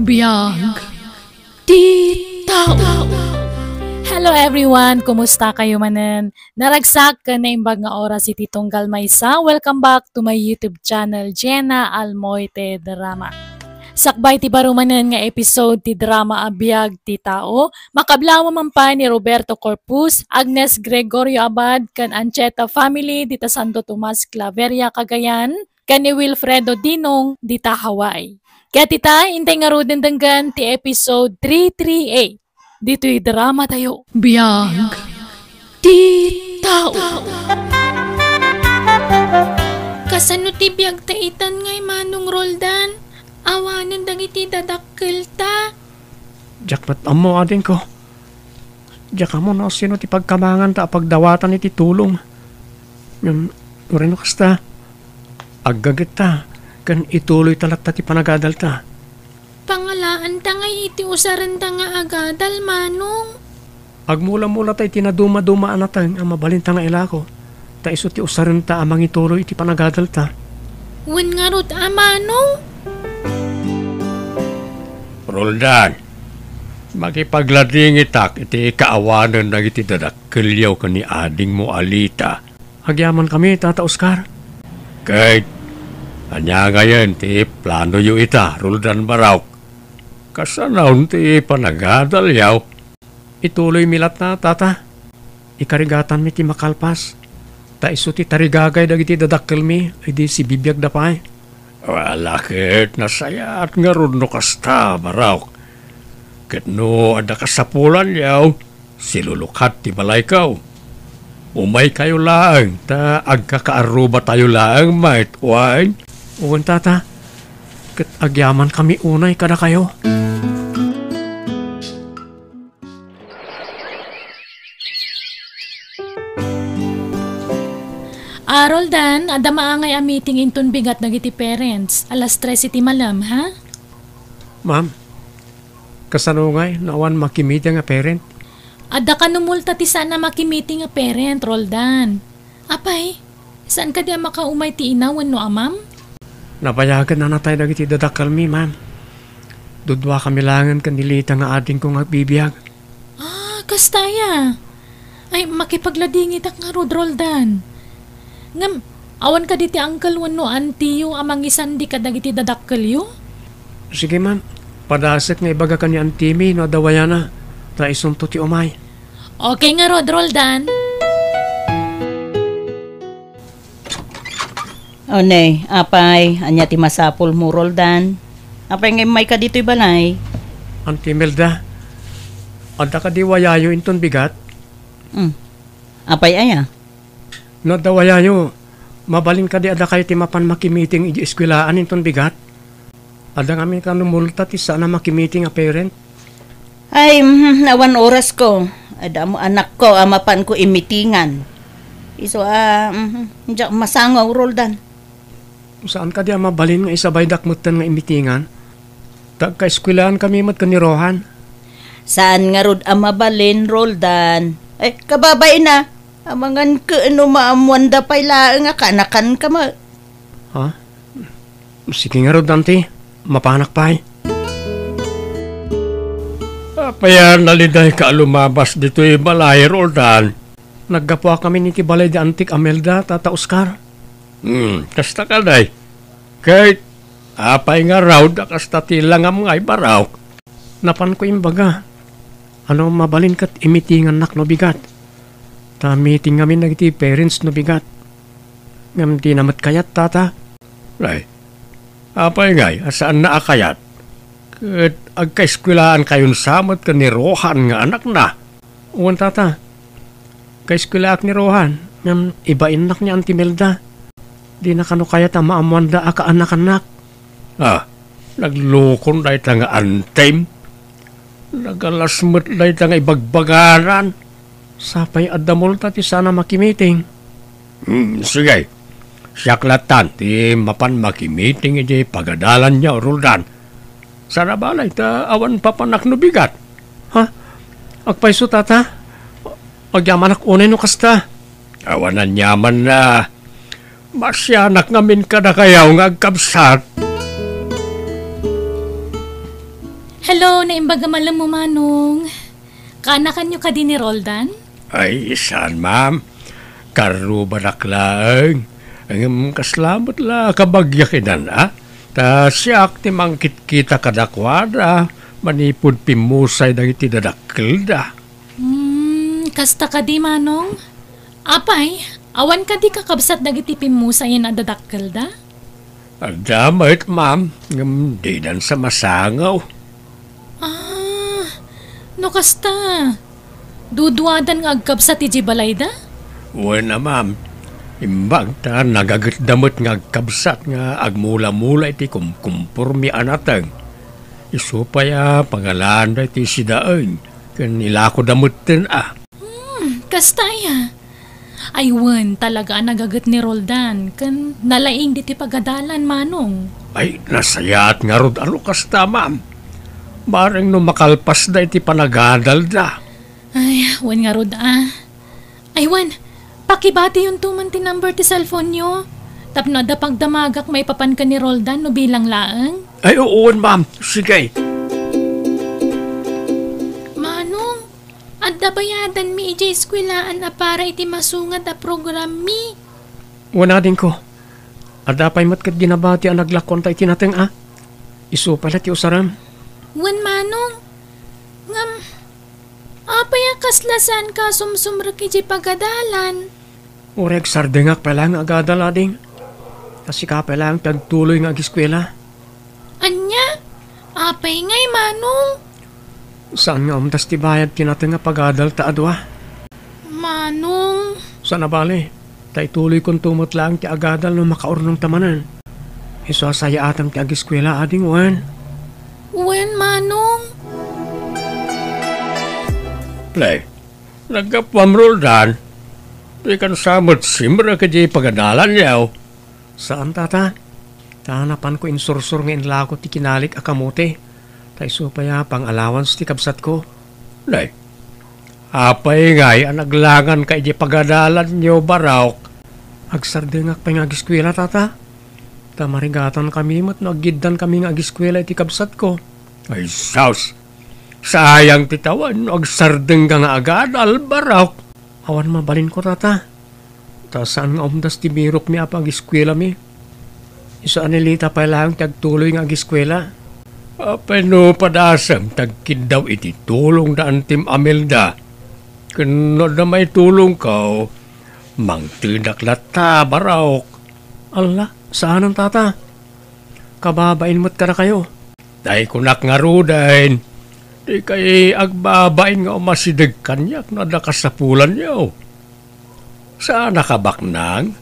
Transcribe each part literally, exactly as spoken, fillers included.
Biag ti tao. Hello everyone! Kumusta kayo manen? Naragsak ken naimbag nga oras iti tunggal maysa. Welcome back to my YouTube channel, Jenna Almoite Drama. Sakbay ti baro manen nga episode ti drama a Biag ti Tao, makablawa man pay ni Roberto Corpus, Agnes Gregorio Abad, ken Ancheta family dita Santo Tomas, Claveria, Cagayan, ken ni Wilfredo Dinong dita Hawaii. Ket ita, intay ngaruden denggen ti episode three three eight ditoy drama tayo. Biag ti tao. Kasano ti biag ta itan ngay Manong Roldan? Awanen dagiti dadakkelta. Diak met ammo, adingko. Diak ammo no sino ti pagkamanganta a pagdawatan iti tulong. Ngem, uray no kasta, aggagetta, ken ituloyta latta ti panagadalta. Pangalaanta ngay iti usarenta nga agadal, Manong. Agmula-mulata iti naduma-duma a nateng a mabalinta nga ilako, ta isu ti usarenta a mangituloy iti panagadalta. Wen ngarud a, Manong? Roldan, makipagladingitak iti kaawanen dagiti dadakkelyo ken ni adingmo a Lita. Agyamankami, Tata Oscar. Ket ania ngayen ti planoyo ita, Roldan Baraok? Kasano ti panagadalyo? Ituloymi latta, Tata. Ikarigatanmi ti makalpas, ta isu ti tarigagay dagiti dadakkelmi idi sibibiagda pay. Ala, ket nasayaat ngarud no kasta, Baraok. Ket no adda kasapulanyo, silulukat ti balayko. Umaykayo laeng, ta agkakaarrubatayo laeng met, wen? Wen, Tata. Ket agyamankami unay kadakayo. Ah, Roldan, adda maangay a meeting inton bigat dagiti parents. Alas tres iti malem, ha? Ma'am, kasano ngay no awan makimiting a parent? Adda kano multa ti saan a makimiting a parent, Roldan. Apay, saan kadi a makaumay ti ina wenno amam? Nabayagen a natay dagiti dadakkelmi, ma'am. Duduakami laengen ken ni Lita nga adingko nga agbibiag. Ah, kasta aya. Ay, makipagladingitak ngarud, Roldan. Ngem, awan kadi ti uncle wenno auntie-yo a mangisandi kadagiti dadakkelyo? Sige, ma'am. Padasek nga ibagaka ni auntie-mi no adda wayana, ta isunto ti umay. Okay ngarud, Roldan. O ne, apay, ania ti masapulmo, Roldan? Apay nga immayka ditoy balay? Auntie Imelda, adda kadi wayayo inton bigat? Hmm. Apay aya? No adda wayayo, mabalin kadi a dakayo ti mapan makimiting iti eskuelaan inton bigat? Adda ngamin kano multa ti saan a makimiting a parent? Ay, mhm, awan orasko. Adda mo anakko a mapanko imitingan. Isu a, mhm, diak masangaw, Roldan. Saan kadi a mabalin nga isabaydak metten nga imitingan? Ta agkaeskuelaanmi met ken ni Rohan. Saan ngarud a mabalin, Roldan? Ay, kababain a. Amangan ken no maammoanda pay laeng a kaanakanka met. Ha? Sige ngarud, auntie. Mapanak pay. Apay a nalidayka a lumabas ditoy balay, Roldan? Naggapuakamin iti balay di Auntie Imelda, Tata Oscar. Hmm, kasta kadi. Ket apay ngarud a kasta ti langam ngay, Baraok? Napanko imbaga, ano mabalin ket imitingannak no bigat. Ta meeting ngamin dagiti parents no bigat. Ngem dina met kayat, Tata. Ay, apay ngay a saanna a kayat? Ket agkaeskuelaankayon sa met ken ni Rohan nga anakna? Wen, Tata. Kaeskuelaak ni Rohan, ngem ibainnak ni Auntie Imelda. Dina kano kayat a maammoanda a kaanakannak. Ah, naglukon dayta nga auntiem. Nagalas met dayta nga ibagbaganan. Sapay adda multa ti saan a makimiting. Hmm, sige. Siak lattan ti mapan makimiting iti pagadalanyo, Roldan. Saan a balay ta awan papanak no bigat. Ha? Agpayso, Tata? Agyamanak unay no kasta. Awan aniamanna. Masianak ngamin kadakayo nga agkabsat. Hello, naimbag a malemmo, Manong. Kaanakanyo kadi ni Roldan? Ay, saan, ma'am. Karrubanak laeng. Ngem kasla met la kabagyak inan, a? Ta siak ti mangkitkita kadakuada manipud pimmusay dagiti dadakkelda. Hmm, kasta kadi, Manong? Apay, awan kadi kakabsat dagiti pimmusayen a dadakkelda? Adda met, ma'am, ngem didan sa masangaw. Ah, no kasta, duduadan nga agkabsat idiay balayda? Wen a, ma'am. Imbag ta nagagetda met nga agkabsat nga agmula-mula iti kumkumpormi a nateng. Isu pay a pangalaanda iti sidaen ken ilakoda metten a. Hmm, kasta aya. Ay wen, talaga a nagaget ni Roldan ken nalaing ditoy pagadalan, Manong. Ay, nasayaat ngarud a no kasta, ma'am. Bareng no makalpasda iti panagadalda. Ay, wen ngarud a. Ay wen, pakibatiyonto man ti number ti cellphone-yo. Tapno adda pagdamagak maipapan ken ni Roldan no bilang laeng. Ay, wen, ma'am. Sige. Manong, adda bayadanmi idiay eskuelaan a para iti masungat a programmi. Wen, adingko. Adda pay met ket ginabati a naglakuanta iti nateng a. Isu pay la ti usarem. Wen, Manong. Ngem, apay a kasla saanka a sumsumrek idiay pagadalan? Uray agsardengak pay laeng nga agadal, ading. Ta sika pay laeng ti agtuloy nga agiskuela. Ania? Apay ngay, Manong? Saan nga umdas ti bayad ti nateng a pagadalta a dua? Manong. Saan a bale, ta ituloykonto met laeng ti agadal no makaurnongta manen. Isu a sayaatem ti agiskuela, ading, wen? Wen, Manong. Play. Naggapuam, Roldan. Dikan sa met simrek idiay pagadalanyo. Saan, Tata. Ta napanko insursor nga inlako ti kinalik a kamote. Ta isu pay a pang-allowance ti kabsatko. Nay, apay ngay a naglanganka idiay pagadalanyo, Barok? Agsardengak pay nga agiskuela, Tata. Ta marigatankami met no aggiddankami nga agiskuela iti kabsatko. Ay, sus! Sayang ti tawen no agsardengka nga agadal, Barok. Awan mabalinko, Tata. Ta saan nga umdas ti birokmi a pag-eskuelami. Isu a ni Lita pay laeng ti agtuloy nga ag-eskuela. Apay no padasem ti agkiddaw iti tulong da Antim Amelda? Ken no adda maitulongko, mangtedak latta, Barok. Alla, saanen, Tata. Kababain met kadakayo. Tay kunak ngaruden, dikay agbabain nga umasideg kaniak no adda kasapulanyo. Saan a kabaknang?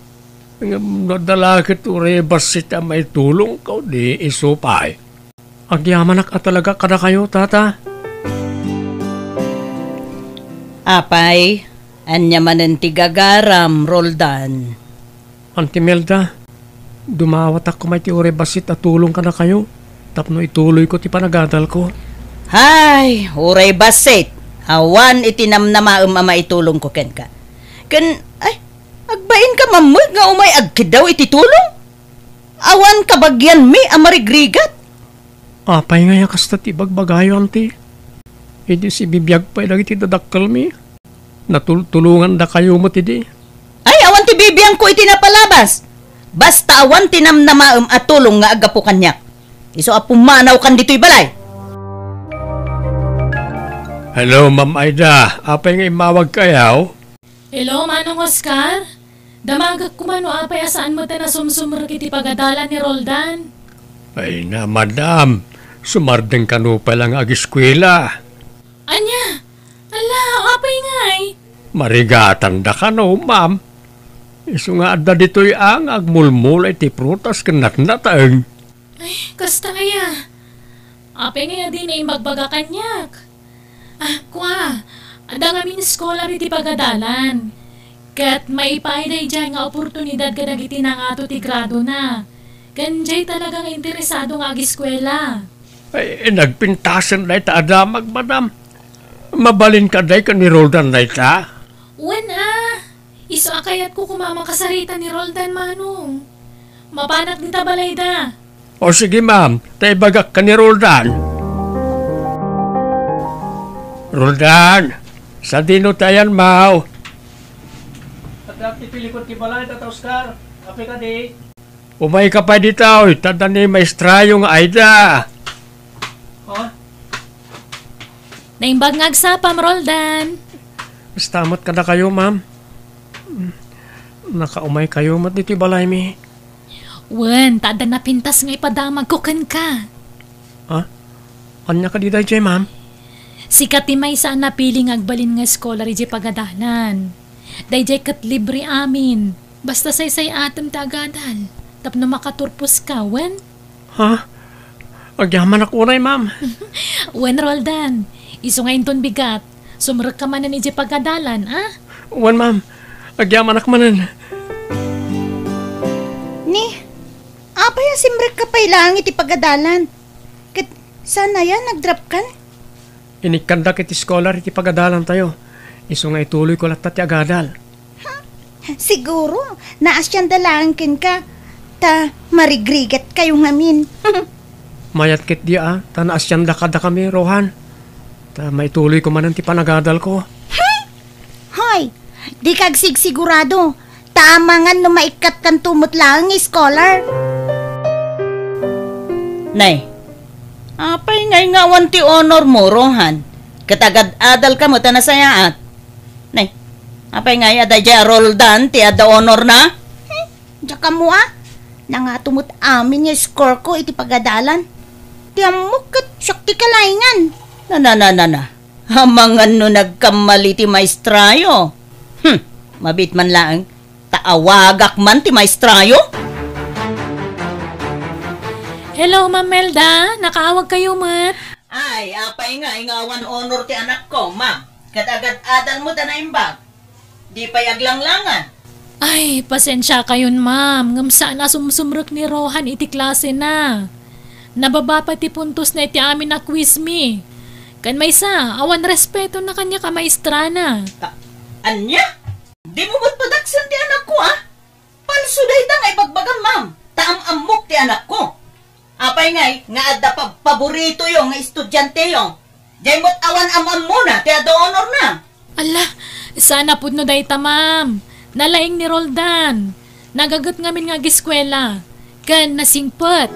Ngem no adda la ket uray bassit a maitulongko, di isu pay. Agyamanak a talaga kadakayo, Tata. Apay, ania manen ti gagaram, Roldan? Auntie Melda, dumawatak koma iti uray bassit a tulong kadakayo tapno ituloyko ti panagadalko. Hay, uray bassit, awan iti namnamaem a maitulongko kenka. Ken, ay, agbainka man met nga umay agkiddaw iti tulong? Awan kabagianmi a marigrigat? Apay ngay a kasta ti ibagbagayo, Auntie? Idi sibibiag pay dagiti dadakkelmi, natultulongandakayo met idi. Ay, awan ti bibiangko iti napalabas. Basta awan ti namnamaem a tulong nga aggapu kaniak. Isu a pumanawkan ditoy balay. Hello, Ma'am Aida. Apay nga immawagkayo? Hello, Manong Oscar. Damagek koma no apay a saan met a nasumsumrek iti pagadalan ni Roldan. Ay na, madam. Sumardeng kano pay la nga agiskuela. Ania? Ala, apay ngay? Marigatanda kano, ma'am. Isu nga adda ditoy a nga agmulmula iti prutas ken natnateng. Ay, kasta aya. Apay ngay a dina imbagbaga kaniak? Ah, kua, adda ngamin scholar iti pagadalan. Ket maipaay daydiay nga oportunidad kadagiti nangato ti gradona. Ken diay talaga nga interesado nga agiskuela. Ay, nagpintasen dayta a damag, madam. Mabalin ka dayta ken ni Roldan dayta? Wen a, isu a kayatko koma a makasarita ni Roldan, Manong. Mapanak dita balayda. O sige, ma'am, ta ibagak ken ni Roldan. Roldan, sadino ti ayanmo? Adda ti pilikon ti balay, Tata Oscar. Apay kadi? Umayka pay ditoy, ta adda ni maestrayo nga Aida. Ha? Naimbag nga agsapam, Roldan. Kasta met kadakayo, ma'am. Nakaumaykayo met ditoy balaymi. Wen, ta adda napintas nga ipadamagko kenka. Ha? Ania kadi daydiay, ma'am? Sika ti maysa a napili nga agbalin nga eskolar idiay pagadalan. Daydiay ket libre amin. Basta saysay-atem ti agadal. Tapno makaturposka, wen? Ha? Agyamanak unay, ma'am. Wen, Roldan. Isu nga inton bigat, sumrekka manen idiay pagadalan, a? Wen, ma'am. Agyamanak manen. Ni, apay a simrekka pay laeng iti pagadalan? Ket saan aya nagdrapkan? Inikkandak iti eskolar iti pagadalantayo. Isu nga ituloyko latta ti agadal. Siguro, naasianda laeng kenka, ta marigrigatkayo ngamin. Mayat ketdi a, ta naasianda kadakami, Rohan. Ta maituloyko manen ti panagadalko. Hoy, dika agsigsigurado, ta amangan no maikkatkanto met laeng nga scholar. Nay, apay ngay nga awan ti honor mo, Rohan? Ket agad-adalka met a nasayaat. Nay, apay ngay a daydiay a Roldan ti adda honorna? Hmm, diak ammo a. Nangato met amin nga score ko iti pagadalan. Ti ammok ket siak ti kalaingan. Na, na, na, na, na. Amangan no nagkammali ti maestrayo. Hmm, mabiit man laeng. Ta awagak man ti maestrayo. Hello, Ma'am Melda. Nakaawagkayo met? Ay, apay ngay nga awan honor ti anakko, ma'am? Ket agad-adal met a naimbag. Di pay aglanglangan. Ay, pasensiakayon, ma'am, ngem saan a sumsumrek ni Rohan iti klasena. Nababa pay ti puntosna iti amin a quizmi. Ken maysa, awan respetona kaniak a maestrana. Ta-, ania? Dimo met padaksen ti anakko, a? Palso dayta nga ibagbagam, ma'am. Ta am-ammok ti anakko. Apay ngay nga adda pab-, paboritoyo nga estudianteyo? Diay met awan am-ammona ti adda honorna. Ala, saan a pudno dayta, ma'am. Nalaing ni Roldan. Nagaget ngamin nga agiskuela. Ken nasingpet.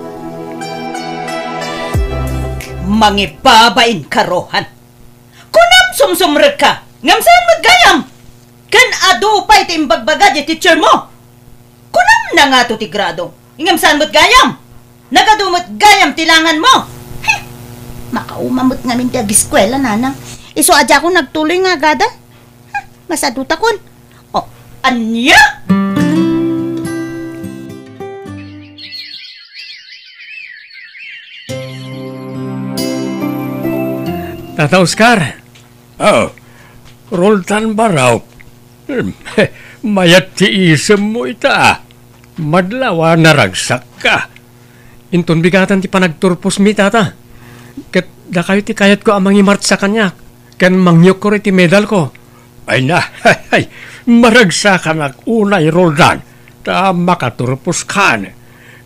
Mangibabain ka, Rohan. Kunam sumsumrekka, ngem saan met gayam? Ken adu pay ti imbagbaga diay teacher mo. Kunam nangato ti grado, ngem saan met gayam? Nagadu met gayam ti langan mo. Heh! Makauma met ngamin ti agiskuela, nanang. Isu a diakon agtuloy nga agadal. Heh! Masadutakon. Oh, ania? Tata Oscar. Oh. Roldan Barok. Hmm, mayat ti isemmo ita. Madlaw a naragsakka. Inton bigatan ti panagturposmi, Tata. Ket dakayo ti kayatko a mangimartsa kaniak, ken mangyukkor iti medalko. Ay na, ay, maragsakanak unay, Roldan, ta makaturposkan.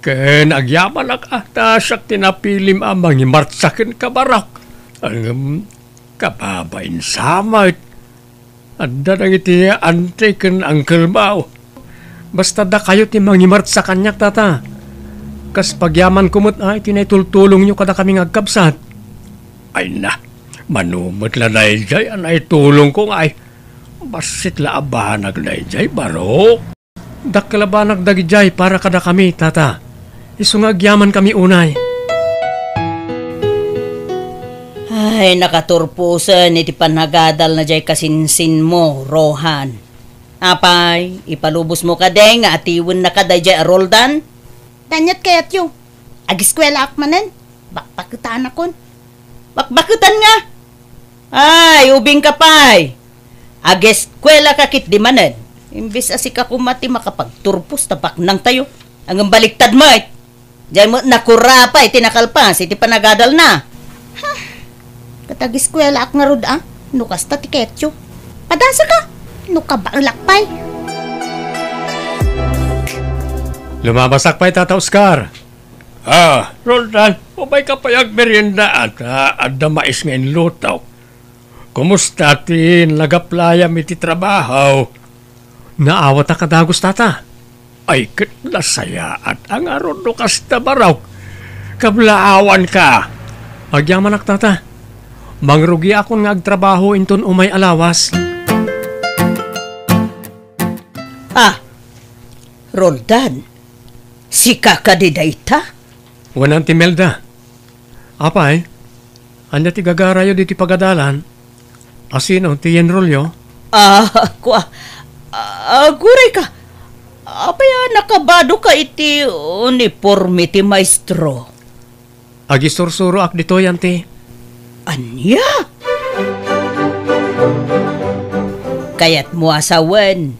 Ken agyamanak a, ta siak ti napilim a mangimartsa kenka, Barok. Ngem, kababain sa met. Adda dagiti auntie ken uncle-mo. Basta dakayo ti mangimartsa kaniak, Tata. Kas pagyamanko met a iti naitultulongyo kadakami nga agkabsat. Ay na, mano met la daydiay a naitulongko ngay. Bassit la a banag daydiay, Barok. Dakkel a banag dagidiay para kadakami, Tata. Isu nga agyamankami unay. Ay, nakaturposen iti panagadalna diay kasinsinmo, Rohan. Apay, ipalubosmo kadi nga atiwennaka daydiay a Roldan? Ania ti kayatyo? Agiskuelaak manen? Bakbaketanakon. Bakbaketan nga? Ay, ubingka pay. Ageskuelaka ketdi manen. Imbes a sika koma ti makapagturpos ta baknangtayo. Ngem baliktad met. Diay met nakurapay ti nakalpas iti panagadalna. Huh. Ket agiskuelaak ngarud a, no kasta ti kayatyo. Padasaka, no kabaelak pay. Lumabasak pay, Tata Oscar. Ah, Roldan, umayka pay agmerienda ta adda mais nga inlutok. Kumusta ti nagaplayam iti trabaho? Naawatak a dagus, tata. Ay, ket nasayaat a ngarud no kasta, barok. Kablaawanka. Agyamanak, tata. Mangrugiakon nga agtrabaho inton umay a lawas. Ah, Roldan, sika kadi dayta? Wen, Auntie Imelda. Apay, ania ti gagarayo ditoy pagadalan? Asino ti yenrolyo? Ah, kua, ah, aguray ka. Apay a nakabadoka iti uniporme ti maestro? Agisursuroak ditoy, Auntie. Ania? Kayatmo a sawen,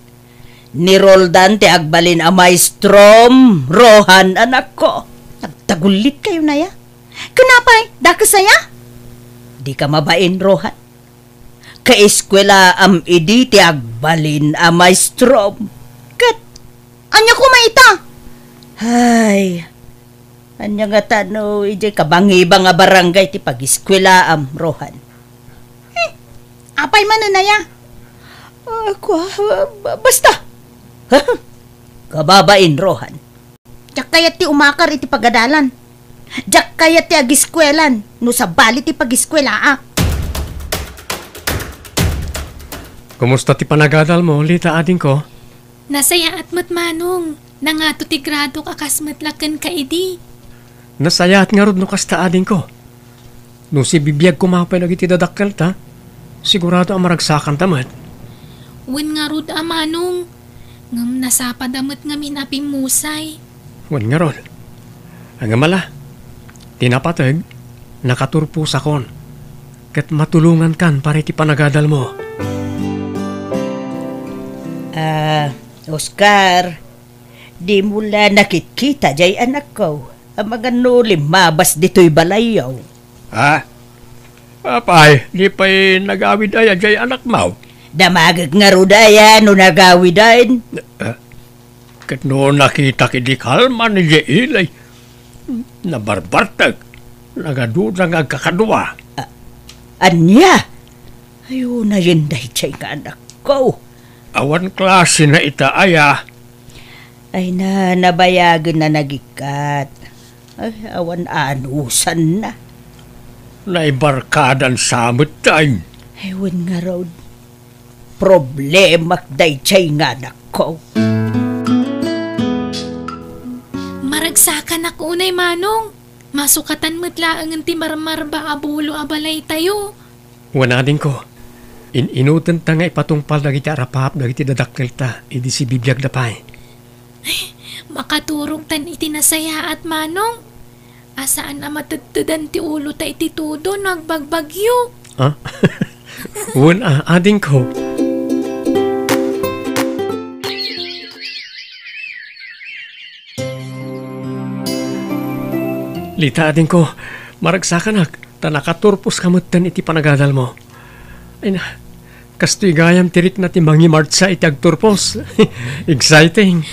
ni Roldan ti agbalin a maestrom, Rohan, anakko. Nagtagullit kayo na ya. Kunapay, dakes aya? Di ka mabain, Rohan. Kaeskuelaam idi ti agbalin a maestrom. Ket, ania koma ita? Ay, ania ngata no idiay kabangibang a barangay ti pageskuelaam, Rohan? Hmm, apay manen aya? Ah, kua, ba-, basta. Kababain, Rohan. Diak kayat ti umakar iti pagadalan. Diak kayat ti agiskuelan no sabali ti pagiskuelaak. Kumusta ti panagadalmo, Lita, adingko? Nasayaat met, Manong. Nangato ti gradok a kas met la kenka idi. Nasayaat ngarud no kasta, adingko. No sibibiag koma pay dagiti dadakkelta, sigurado a maragsakanta met. Wen ngarud a, Manong, ngem nasapada met ngamin a pimmusay. Wen ngarud. Ngem ala, ti napateg, nakaturposakon, ket matulongankan para iti panagadalmo. Ah, Oscar, dimo la nakitkita jay anakko. Amangan no limmabas ditoy balayyo. Ha? Apay, di pay nagawid aya jay anakmo? Damagek ngarud aya no nagawiden. Ah, ket no nakitak idi kalman idiay ili, nabarbartek, nagaduda nga agkakadua. Ah, ania? Ay, unayen daydiay nga anakko. Awan klasena ita aya. Ay na, nabayagen a nagikkat. Ay, awan anusanna. Naibarkadan sa met tayo. Ay, wen ngarud. Problemak daydiay nga anakko. Maragsakanak unay, Manong. Masukatan met laengen ti marmarba a bulo a balaytayo. Wen adingko, in-inutenta nga ipatungpal dagiti arapaap dagiti dadakkelta idi sibibiagda pay. Makaturogtan iti nasayaat, Manong. A saan a matedtedan ti ulota iti todo no agbagbagyo. Ah? Wen a, adingko. Lita, adingko, maragsakanak, ta nakaturposka metten iti panagadalmo. Ay na, kastoy gayam ti rikna ti mangimartsa iti agturpos. Exciting.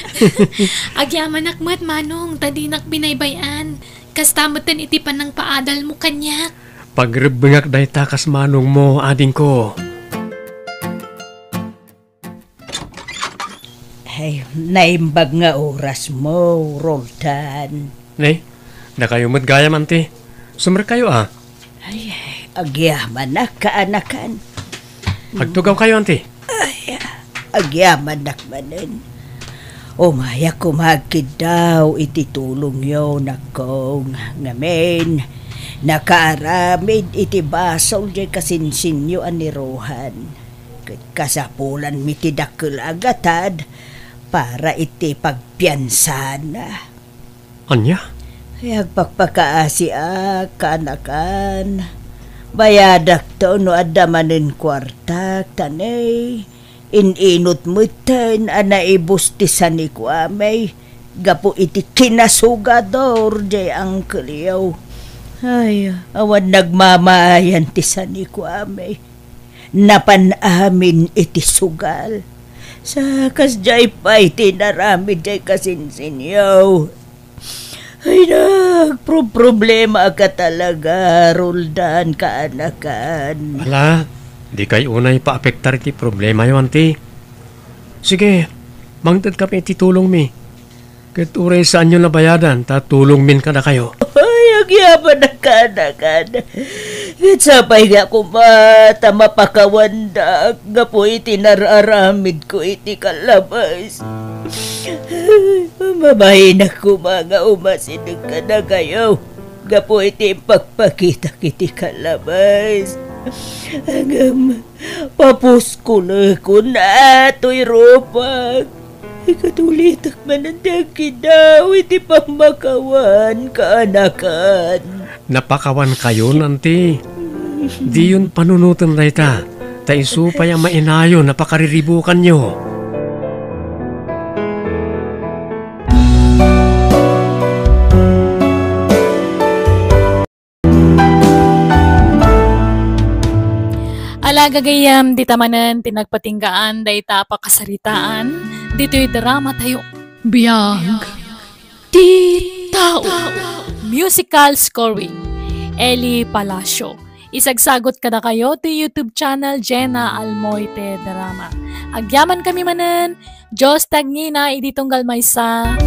Agyamanak met, Manong, ta dinak binaybay-an. Kasta metten iti panangpaadalmo kaniak. Pagrebbengak dayta kas manongmo, adingko. Ay, naimbag nga orasmo, Roldan. Ne, dakayo met gayam, Auntie. Sumrekkayo, a. Ay, agyamanak, kaanakan. Agtugawkayo, Auntie. Ay, agyamanak manen. Umayak koma agkiddaw iti tulongyo, nakong. Ngamin, nakaaramid iti basol jay kasinsinyo a ni Rohan. Ket kasapulanmi ti dakkel a gatad para iti pagpiansana. Ania? Ay, agpakpakaasiak, kaanakan. Bayadakto no adda manen kuartak, ta ne, in-inut metten a naibus ti sanikuami gapu iti kinasugador jay angkelyo. Ay, awan nagmamaayan ti sanikuami. Napan amin iti sugal. Sa kasdiay pay ti inaramid jay kasinsinyo. Ay, nagproproblema ka talaga, Roldan, kaanakan. Ala, Dikay unay paapektar iti problemayo, anti. Sige, mangted kami iti tulongmi. Ket uray saanyo nabayadan, ta tulongmin kadakayo. Ay, agyamanak, kaanakan. Ket sapay nga koma ta mapakawandak gapu iti nararamidko iti kalabas. Mabainak koma nga umasideg kadakayo gapu iti impakpakitak iti kalabas. Ngem, papuskol ko na toy rupak. Ikatulitak manen ti agkidaw iti pammakawan, kaanakan. Napakawankayon, anti. Diyon panunoten dayta, ta isu pay a mainayon a pakariribukanyo. Ala, gagayyem, dita manen ti nagpatinggaan dayta a pakasaritaan ditoy drama tayo. Biag ti tao. Musical scoring, Eli Palacio. Isagsagot kadakayo ti YouTube channel Jenna Almoite Drama. Agyamankami manen, Dios tagnina idi tunggal maysa.